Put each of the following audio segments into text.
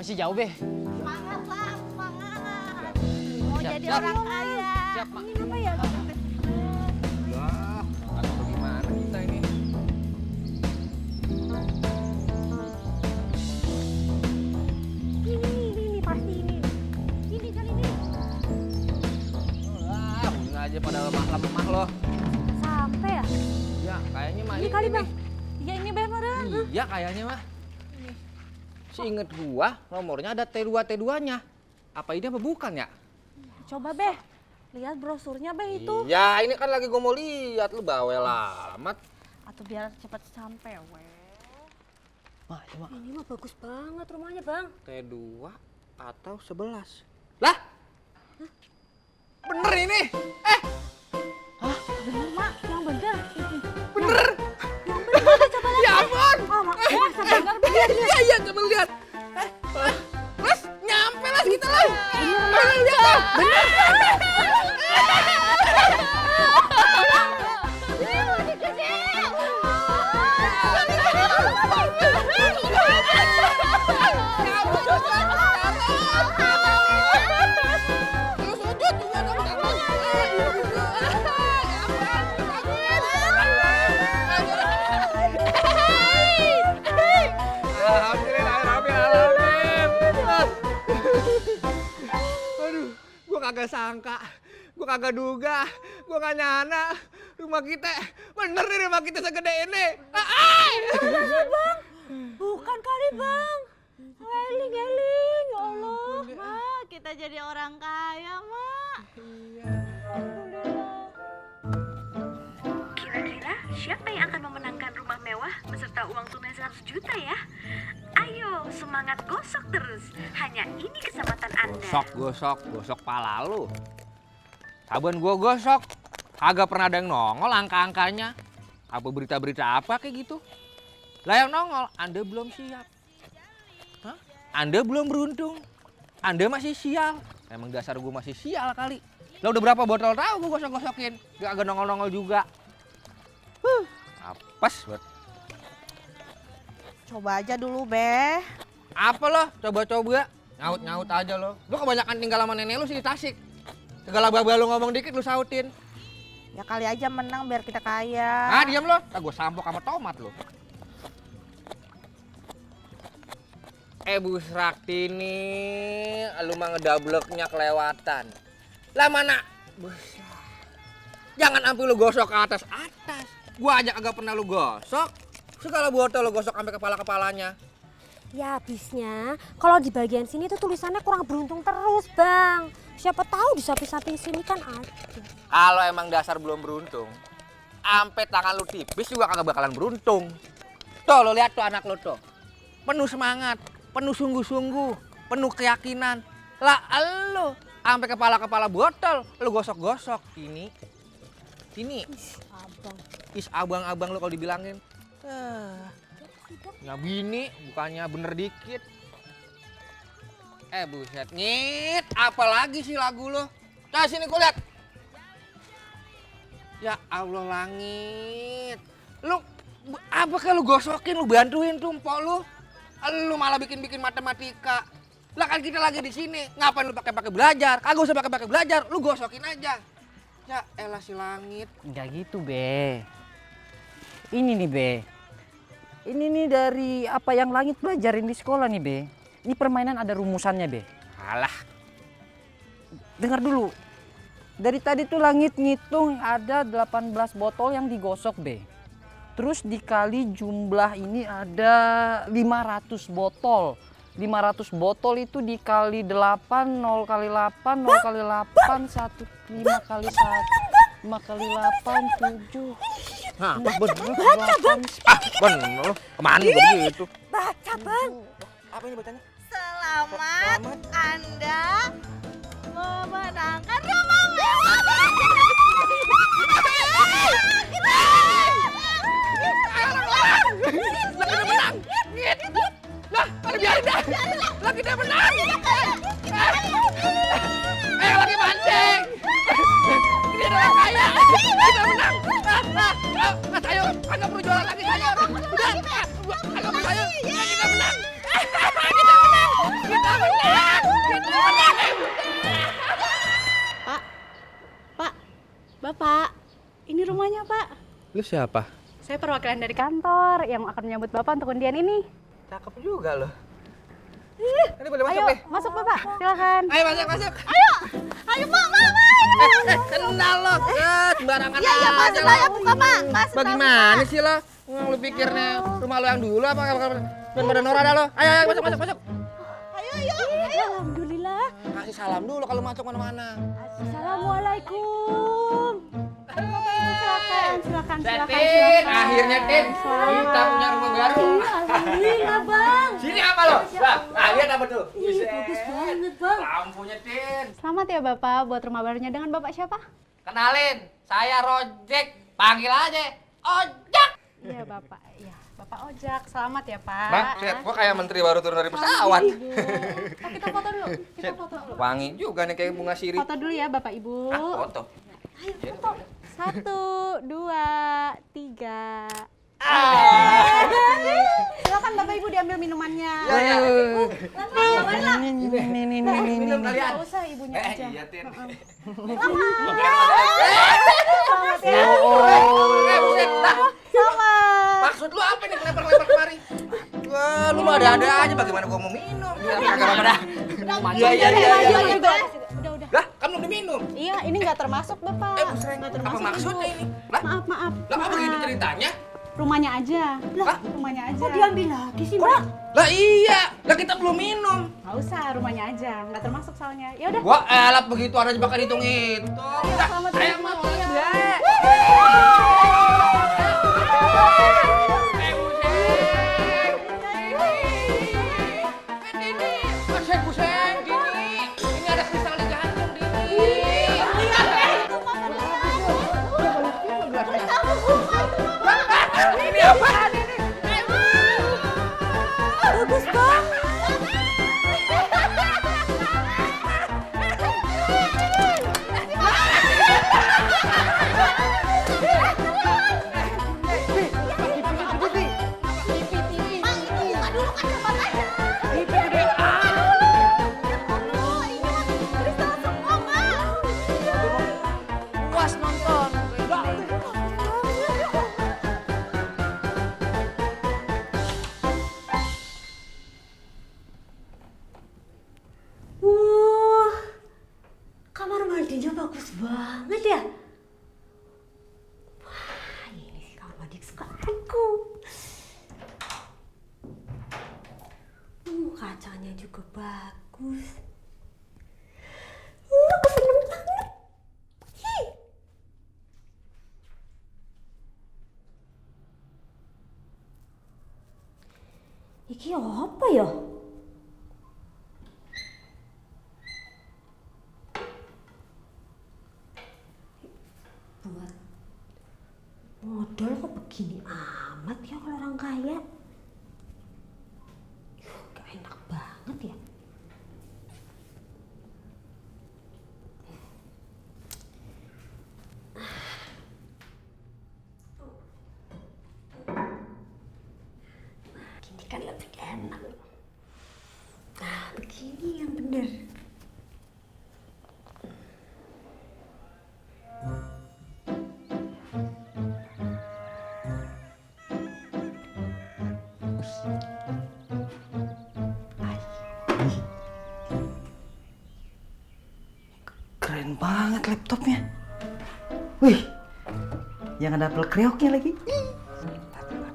Masih jauh, Be. Semangat, Bang. Semangat. Mau jadi siap. orang kaya. Siap, Mak. Ini apa ya? Ya, atau bagaimana kita ini? Ini pasti ini. Ini kan ini. Wah, bunga aja pada lemah-lemah loh. Sampai ya? Ya, kayaknya mah Ini kali, Bang. Iya, ini Bang. Iya, kayaknya mah. Seinget gua, nomornya ada T2 T2-nya. Apa ini apa bukan ya? Coba, Beh. Lihat brosurnya, Beh, itu. Ya, ini kan lagi gua mau lihat, lu bawel amat. Atau biar cepat sampai, weh. Mah, cuma Ini mah bagus banget rumahnya, Bang. T2 atau 11. Lah? Bener ini? Bener, Mak. Yang bener. Bener? Yang bener. Coba lihat. Ya ampun! Oh, Mak. Masa bener, Beh. Iya, iya, coba lihat. Mas, nyampe lah kita lah. Bener, lihat tuh. Bener. Aduh, gua kagak sangka, gua kagak duga, gua gak nyana rumah kita, bener nih rumah kita segede ini. Bukan kali, Bang. Eling-eling, ya Allah. Mak, kita jadi orang kaya, Mak. Kira-kira siapa yang akan memenangkan rumah mewah beserta uang tunai 100 juta ya? Ayo semangat gosok terus. Hanya ini kesempatan Anda. Gosok pala lu. Saban gua gosok, kagak pernah ada yang nongol angka-angkanya. Apa berita-berita apa kayak gitu. Lah yang nongol, Anda belum siap. Hah? Anda belum beruntung. Anda masih sial. Emang dasar gua masih sial kali. Lah udah berapa botol tahu gua gosok-gosokin. Gak nongol-nongol juga. Apes buat. Coba aja dulu, Beh. Apa lo? Coba-coba. Nyaut-nyaut aja lo. Lu kebanyakan tinggal sama nenek lu sih di Tasik. Segala baba lu ngomong dikit lu sautin. Ya kali aja menang biar kita kaya. Ah, diam lo. Gue sampok sama tomat lo. Bu Sraktini, lu mah ngedableknya kelewatan. Lah mana? Jangan sampai lu gosok ke atas-atas. Gua aja kagak pernah lu gosok. Segala botol lu gosok sampai kepala-kepalanya. Ya habisnya kalau di bagian sini tuh tulisannya kurang beruntung terus, Bang. Siapa tahu di samping-samping sini kan ada. Kalau emang dasar belum beruntung, sampai tangan lu tipis juga kagak bakalan beruntung. Tuh lu lihat tuh anak lu tuh. Penuh semangat, penuh sungguh-sungguh, penuh keyakinan. Lah elu sampai kepala-kepala botol lu gosok-gosok. Ini Abang. is abang-abang lu kalau dibilangin. Ya bini, bukannya bener dikit. Buset, Nyit. Apalagi sih lagu lo? Nah, sini gua lihat. Ya Allah, Langit. Lu, apa kayak lu gosokin, lu bantuin tuh mpok lu. Lu malah bikin-bikin matematika. Lah kan kita lagi di sini, ngapain lu pakai belajar? Kagak usah pakai belajar, lu gosokin aja. Ya elah si Langit. Enggak gitu, Be. Ini nih, Be. Ini nih dari apa yang Langit pelajarin di sekolah nih, Be. Ini permainan ada rumusannya, Be. Alah. Dengar dulu. Dari tadi tuh Langit ngitung ada 18 botol yang digosok, Be. Terus dikali jumlah ini ada 500 botol. 500 botol itu dikali 8, 0 kali 8, 0 kali 8, 1, 5 kali 1, 5 kali 8, 7. Hah, bener. Bener. Kemana begitu? Baca, Bang. Apa ini bacanya? Selamat Anda memenangkan rumah mewah. Lah kita menang. Ngit. Lah, ada biarin dah. Lah kita menang. Lagi mancing. Ini adalah kaya. Kita menang. Mas ayo, agak perlu jualan lagi sayur. Udah, agak perlu sayur. Kita menang. Kita menang. Bapak, ini rumahnya Pak. Lu siapa? Saya perwakilan dari kantor yang akan menyambut Bapak untuk undian ini. Cakep juga lo. Ini boleh masuk Ayo, deh. masuk Bapak, silakan. Ayo masuk. Ayo Mak, Kenal lo. Sembarangan Iya, aja masuk lo. aja buka Mak. Masuk. Bagaimana sih lo? Lu pikirnya rumah lo yang dulu apa? Dan pada Nora dah lo. Ayo masuk. Ayo. Alhamdulillah. Kasih salam dulu kalau masuk mana-mana. Assalamualaikum. Silakan. Tin, akhirnya Tin. Kita punya rumah baru. Alhamdulillah bang. Sini apa lo? Nah, lihat apa tuh? Ih, bagus banget bang. Lampunya Tin. Selamat ya Bapak buat rumah barunya dengan Bapak siapa? Kenalin, saya Rojek. Panggil aja Ojak. Iya Bapak, iya. Bapak Ojak, selamat ya Pak. Bang, lihat gua kayak menteri baru turun dari pesawat. Oh, kita foto dulu. Wangi juga nih kayak bunga sirih. Foto dulu ya Bapak Ibu. Foto. 1, 2, 3. Ah. Silakan Bapak Ibu diambil minumannya. Ya. Ini. Minum kalian. Nggak usah ibunya aja. Iya, Tin. Buset, dah. Sama. Maksud lu apa nih lempar kemari? Wah, lu mah ada-ada aja bagaimana gua mau minum. Kagak apa dah. Iya. Udah. Lah, kan belum diminum. Iya, ini nggak termasuk Bapak. Busreng. Nggak Apa termasuk maksudnya Ibu. ini? Lah, Maaf. lah apa begitu ceritanya? Rumahnya aja. Hah? Rumahnya aja. Kok diambil lagi sih bang? Lah iya, lah kita belum minum. Nggak usah, rumahnya aja. Nggak termasuk soalnya. Ya udah. Wah, elat begitu ada bakal hitung-hitung. Udah, Selamat ayo datang, mah. Bapak. Buseng, gini. Ini ada kristal di jantung, Dini. Ini apaan ini? Bagus bang. Puas nonton. Wah, kamar mandinya bagus banget ya. Wah, ini sih kamar mandi kesukaanku. Kacanya juga bagus. Aku seneng banget. Hi. Iki apa ya? Buat modal kok begini amat ya kalau orang kaya. Gak enak banget ya. Gini kan lebih enak. Nah, begini yang bener. Keren banget laptopnya. Wih, yang ada apel kreoknya lagi.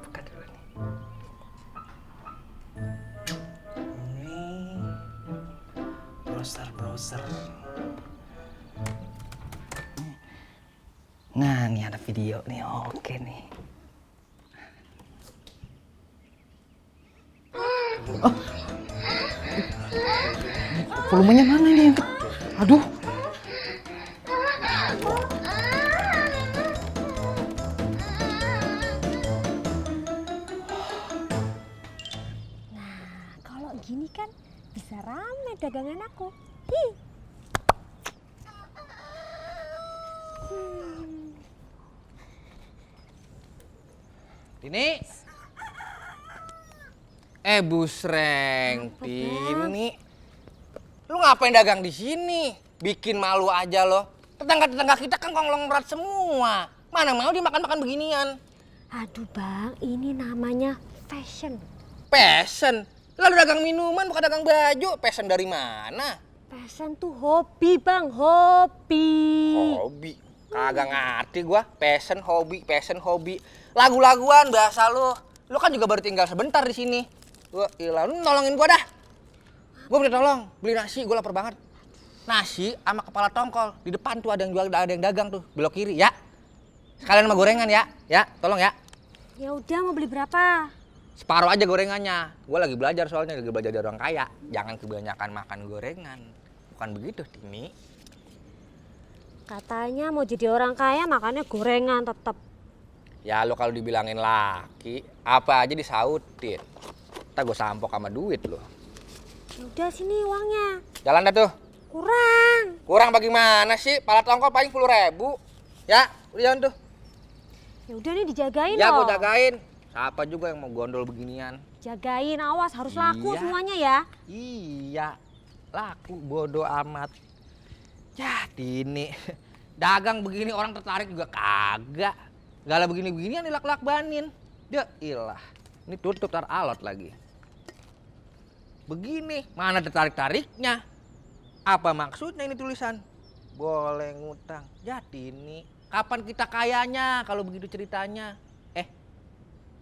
Buka dulu nih. Ini browser. Nah, nih ada video nih. Oke nih. Oh. Volumenya mana ini yang aduh. Kalau gini kan bisa rame dagangan aku. Hi. Dini. Busreng, Dini. Lu ngapain dagang di sini? Bikin malu aja lo. Tetangga-tetangga kita kan konglomerat semua. Mana mau dimakan-makan beginian? Aduh bang, ini namanya fashion. Passion. Lalu dagang minuman bukan dagang baju. Passion dari mana? Fashion tuh hobi bang, hobi. Hobi. Kagak ngerti gua. Passion, hobi. Lagu-laguan bahasa lu. Lu kan juga baru tinggal sebentar di sini. Gua ilah, lu nolongin gua dah. Gua minta tolong, beli nasi, gua lapar banget. Nasi sama kepala tongkol. Di depan tuh ada yang jual, ada yang dagang tuh, belok kiri ya. Sekalian sama gorengan ya. Ya, tolong ya. Ya udah, mau beli berapa? Separuh aja gorengannya. Gua lagi belajar soalnya, lagi belajar dari orang kaya. Jangan kebanyakan makan gorengan. Bukan begitu, Tini. Katanya mau jadi orang kaya makannya gorengan tetep. Ya lo kalau dibilangin laki, apa aja disautin. Ntar gue sampok sama duit lo. Ya udah sini uangnya. Jalan dah tuh. Kurang Bagaimana sih? Pala tongkol paling 10.000. Ya, udah jalan tuh. Ya udah nih dijagain Ya loh. gue jagain. Siapa juga yang mau gondol beginian? Jagain, awas harus laku Iya. semuanya ya. Iya, laku bodo amat. Ya Tini, dagang begini orang tertarik juga kagak. Gala begini-beginian dilak-lakbanin. Ya ilah, ini tutup tar alot lagi. Begini, mana tertarik-tariknya? Apa maksudnya ini tulisan? Boleh ngutang. Ya Tini, kapan kita kayanya kalau begitu ceritanya?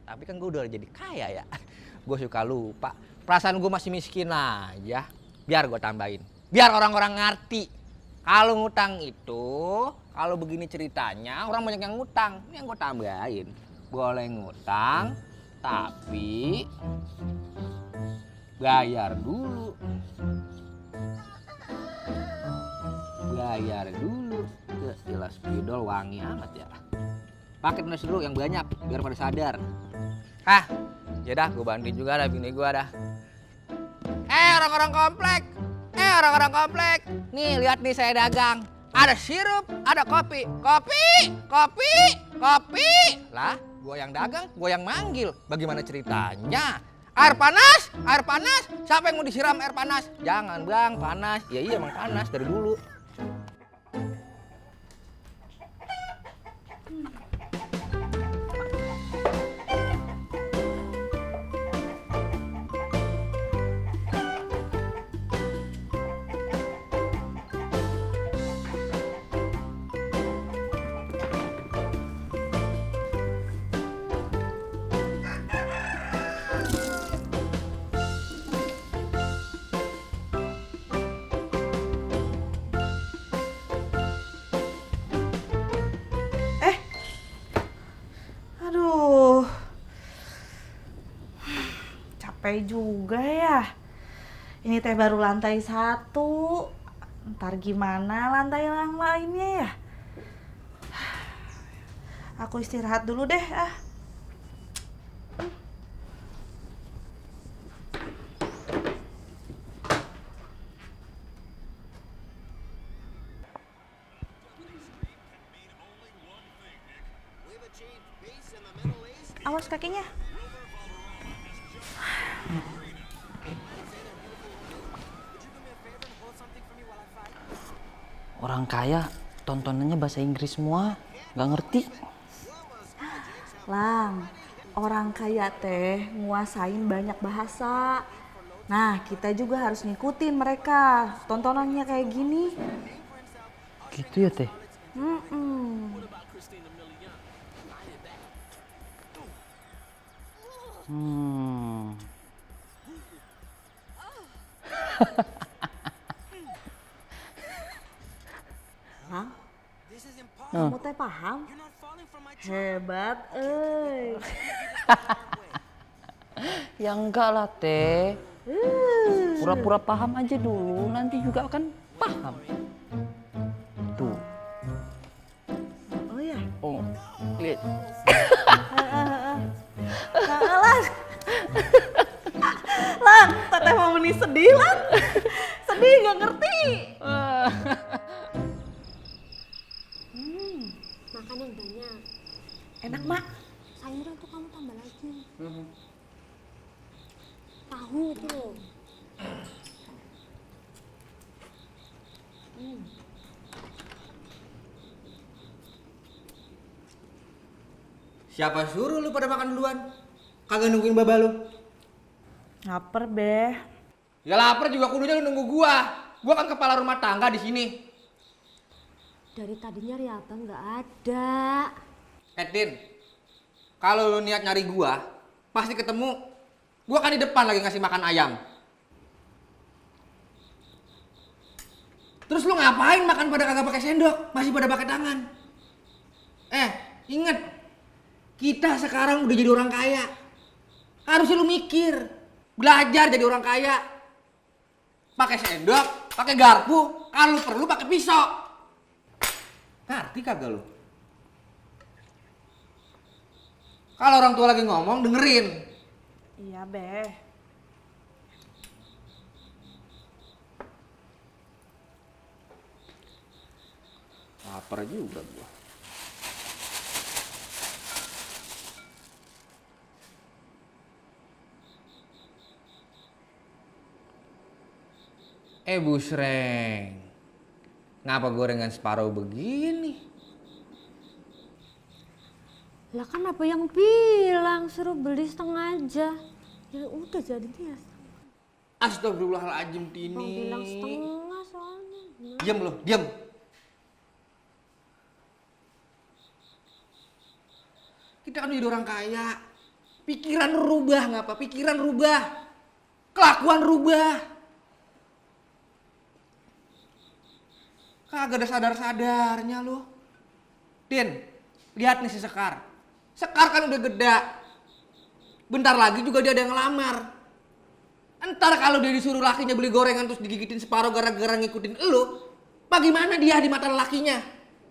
Tapi kan gue udah jadi kaya ya. Gue suka lupa. Perasaan gue masih miskin aja. Biar gue tambahin. Biar orang-orang ngerti. Kalau ngutang itu, kalau begini ceritanya, orang banyak yang ngutang. Ini yang gue tambahin. Boleh ngutang, tapi bayar dulu. Bayar dulu. Jelas spidol wangi amat ya. Pakai nasi dulu yang banyak, biar pada sadar. Ya dah, gue bantuin juga dah bini gue dah. Orang-orang komplek. Nih, lihat nih saya dagang. Ada sirup, ada kopi. Kopi. Lah, gue yang dagang, gue yang manggil. Bagaimana ceritanya? Air panas. Siapa yang mau disiram air panas? Jangan bang, panas. Ya iya emang panas dari dulu. Aduh, capek juga ya. Ini teh baru lantai 1. Ntar gimana lantai yang lainnya ya? Aku istirahat dulu deh ah. Awas kakinya. Orang kaya tontonannya bahasa Inggris semua, nggak ngerti. Lang, orang kaya teh nguasain banyak bahasa. Nah, kita juga harus ngikutin mereka. Tontonannya kayak gini. Gitu ya teh. Lang, kamu teh paham? Hebat, Ya enggak lah teh. Pura-pura paham aja dulu, nanti juga akan paham. Tuh. Oh ya. Oh, lihat. Lang, teteh mau meni sedih, Lang. Sedih nggak ngerti. Makan yang banyak. Enak, Mak. Sayuran tuh kamu tambah lagi. Tahu itu loh. Siapa suruh lu pada makan duluan? Kagak nungguin baba lu. Laper, Beh. Ya lapar juga kudunya lu nunggu gua. Gua kan kepala rumah tangga di sini. Dari tadi nyari abang nggak ada. Edin, kalau lu niat nyari gua, pasti ketemu. Gua kan di depan lagi ngasih makan ayam. Terus lu ngapain makan pada kagak pakai sendok, masih pada pakai tangan? Inget, kita sekarang udah jadi orang kaya. Harusnya lu mikir, belajar jadi orang kaya. Pakai sendok, pakai garpu, kalau perlu pakai pisau. Ngerti kagak lu? Kalau orang tua lagi ngomong, dengerin. Iya, Beh. Lapar juga gua. Busreng. Ngapa gorengan separuh begini? Lah kan apa yang bilang suruh beli setengah aja. Ya udah jadinya. Astagfirullahaladzim, Tini. Bang bilang setengah soalnya. Diam lo, diam. Kita kan jadi orang kaya. Pikiran rubah ngapa? Pikiran rubah. Kelakuan rubah. Kagak ada sadar-sadarnya lo. Din, lihat nih si Sekar. Sekar kan udah gede. Bentar lagi juga dia ada yang ngelamar. Entar kalau dia disuruh lakinya beli gorengan terus digigitin separuh gara-gara ngikutin elu, bagaimana dia di mata lakinya?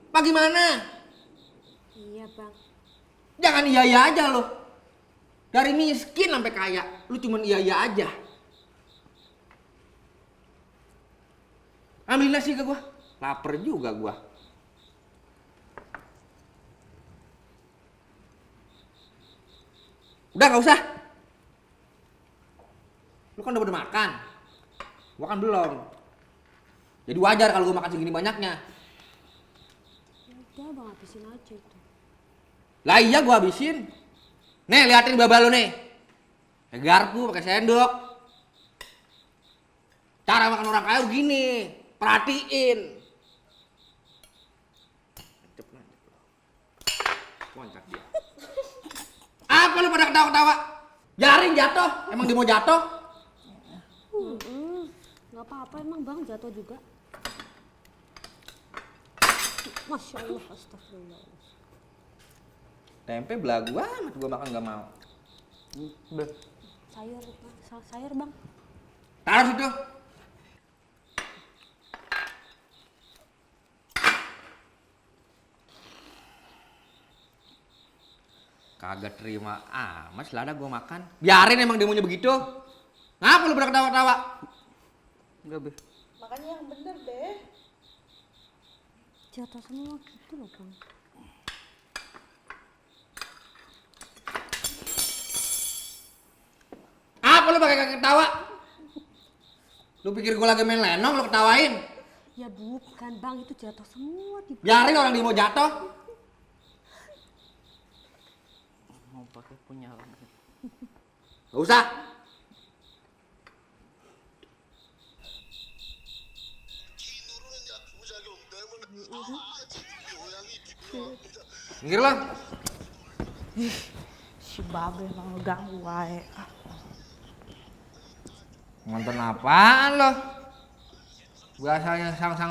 Bagaimana? Iya bang. Jangan iya-iya aja lo. Dari miskin sampai kaya, lu cuman iya-iya aja. Ambilin nasi ke gua. Laper juga gua. Udah gak usah. Lu kan udah makan. Gua kan belum. Jadi wajar kalau gua makan segini banyaknya. Udah bang habisin aja itu. Lah iya gua habisin. Nih liatin baba lu nih. Pakai garpu, pakai sendok. Cara makan orang kaya begini. Perhatiin. Loncat dia. Apa lu pada ketawa-ketawa? Jaring jatuh. Emang dia mau jatuh? Nggak apa-apa emang bang jatuh juga. Masya Allah, astagfirullah. Tempe belagu amat gua makan gak mau. Sayur bang. Taruh situ. Kagak terima amat selada gua makan. Biarin emang dia maunya begitu. Ngapa lu pada ketawa-tawa? Enggak, Be. Makanya yang bener, Beh. Jatuh semua gitu loh bang. Apa lu pakai ketawa? Lu pikir gua lagi main lenong lu ketawain? Ya bukan bang, itu jatuh semua di. Biarin orang dia mau jatuh. Mau pakai punya Gak usah. Minggir lo. Si Babe emang ngeganggu wae. Nonton apaan lo? Biasanya sang.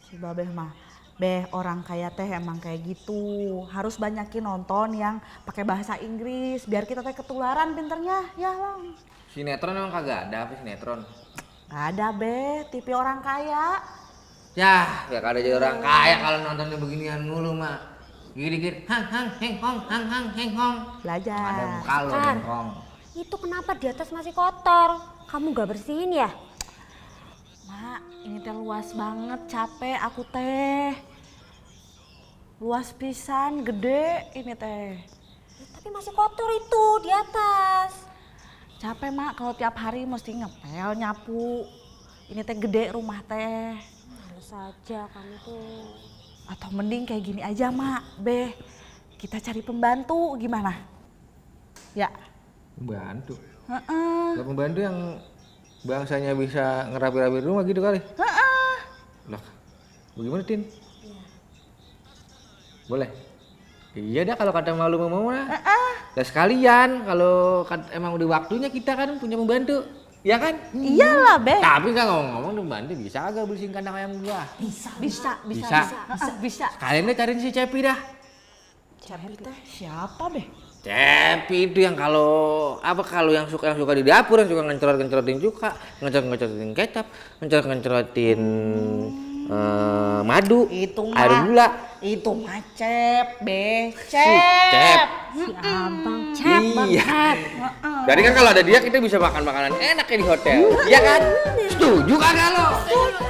Si Babe mah, Beh, orang kaya teh emang kayak gitu. Harus banyakin nonton yang pakai bahasa Inggris biar kita teh ketularan pinternya, ya Lang. Sinetron emang kagak ada apa sinetron? Gak ada, Beh, TV orang kaya. Ya ada jadi orang kaya kalau nontonnya beginian mulu mah. Gini-gini, hang heng hong. Belajar. Ada muka lo Kan. nongkrong. Itu kenapa di atas masih kotor? Kamu gak bersihin ya? Mak, ini teh luas banget, capek aku teh. Luas pisan, gede ini teh. Ya, tapi masih kotor itu di atas. Capek mak kalau tiap hari mesti ngepel, nyapu. Ini teh gede rumah teh. Males aja kamu tuh. Atau mending kayak gini aja, Mak. Beh, kita cari pembantu gimana? Ya. Pembantu. Heeh. Lah pembantu yang bangsanya bisa ngerapi-rapi rumah gitu kali. Heeh. Lah, bagaimana Tin? Boleh? Iya dah kalau kata malu mau lah. Lah sekalian kalau emang udah waktunya kita kan punya pembantu. Ya kan? Iyalah, Beh. Tapi kan ngomong-ngomong pembantu bisa agak bersihin kandang ayam gua. Bisa. Bisa. Sekalian deh cariin si Cepi dah. Cepi teh siapa, Beh? Cepi itu yang kalau yang suka di dapur, yang suka ngencerot-ngencerotin cuka, ngencerot-ngencerotin kecap, ngencerot-ngencerotin madu, Itu air mah. gula. Itu mah Cep, Beh. Cep. Si abang Cep, Bang Iya. Cep. Jadi kan kalau ada dia kita bisa makan makanan enak kayak di hotel. Iya kan? Setuju kagak lo? Setuju.